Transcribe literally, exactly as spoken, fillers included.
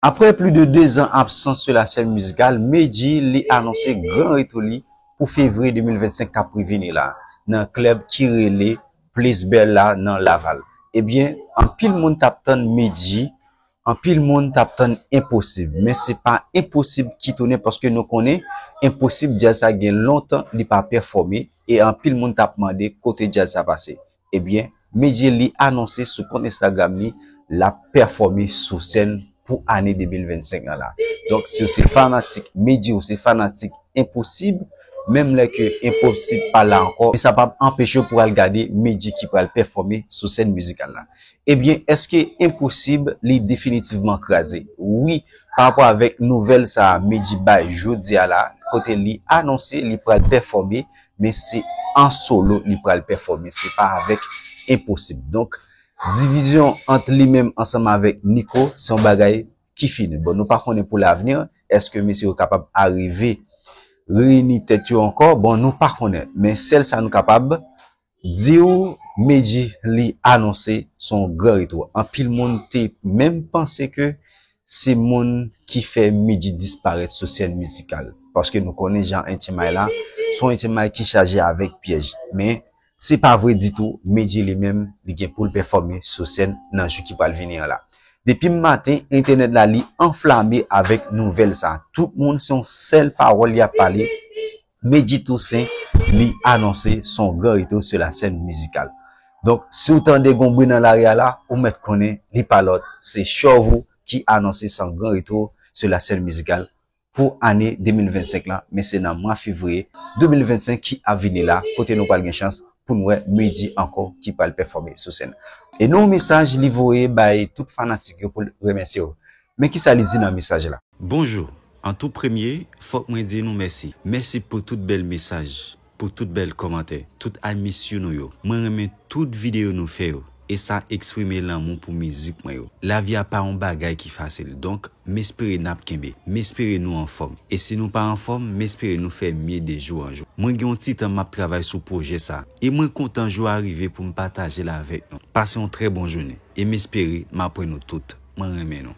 Après plus de deux ans absence sur la scène musicale, Medjy li anonse gran retou li pou fevriye de mil vennsenk k ap vini la, nan klèb ki rele Place Bell la nan Laval. Ebyen, anpil moun t ap tann Medjy, anpil moun t ap tann Enposib, men se pa Enposib ki tounen, paske nou konnen Enposib djaz sa gen lontan li pa pèfòme, e anpil moun t ap mande kote djaz sa pase. Ebyen, Medjy li anonse sou kont Instagram li l ap pèfòme sou sèn pou ane de mil vennsenk lan la. Donk, si w se fanatik Medjy, ou se fanatik Enposib, menm lè ke Enposib pa la ankò, men sa p ap anpeche w pou al gade Medjy ki pral pèfòme sou sèn mizikal la. Ebyen, èske Enposib li definitivman kraze? Wi, pa rapò avèk nouvèl sa a Medjy bay jodi a la, kote li anonse li pral pèfòme, men se an solo li pral pèfòme, se pa avèk Enposib. Donk, divizyon ant li menm ansanm avèk Nico, se yon bagay ki fini. Bon, nou pa konnen pou lavni, èske mesye yo kapab arive reyini tèt yo ankò? Bon, nou pa konnen. Men sèl sa nou kapab di w, Medjy li anonse se yon gran retou. Anpil moun te menm panse ke se moun ki fè Medjy disparèt sou sèn mizikal. Paske nou konnen jan Entimay la, se yon Entimay ki chaje avèk pyèj. Men, se pa vre ditou, Medjy li menm, li gen pou l pèfòme sou sèn nan jou ki pral vini an la. Depi maten, entènèt la, li anflame avèk nouvèl sa. Tout moun, se yon sèl pawòl y ap pale. Medjy Toussaint, li anonse son gran retou sou la sèn mizikal. Donk, si w tande gon bri nan lari a la, ou mèt konnen, li pa lòt, se Chòvou ki anonse son gran retou sou la sèn mizikal pou ane de mil vennsenk lan, men se nan mwa fevriye de mil vennsenk ki ap vini la, kote nou pral gen chans pou n wè Medjy ankò ki pral pèfòme sou sèn. E nan yon mesaj li voye bay tout fanatik yo pou l remèsye yo. Men kisa li di nan mesaj la? Bonjou. An tou premye, fòk mwen di nou mèsi. Mèsi pou tout bèl mesaj, pou tout bèl kòmantè, tout I miss you nou yo. Mwen renmen tout videyo nou fè yo. E sa eksprime lanmou pou mizik mwen yo. Lavi a pa yon bagay ki fasil. Donk, m espere n ap kenbe. M espere nou anfòm. E si nou pa anfòm, m espere nou fè mye de jou an jou. Mwen gen yon ti tan m ap travay sou pwojè sa. E mwen kontan jou a rive pou m pataje l avèk nou. Pase yon trè bon jounen. E m espere m ap wè nou tout. Mwen renmen nou.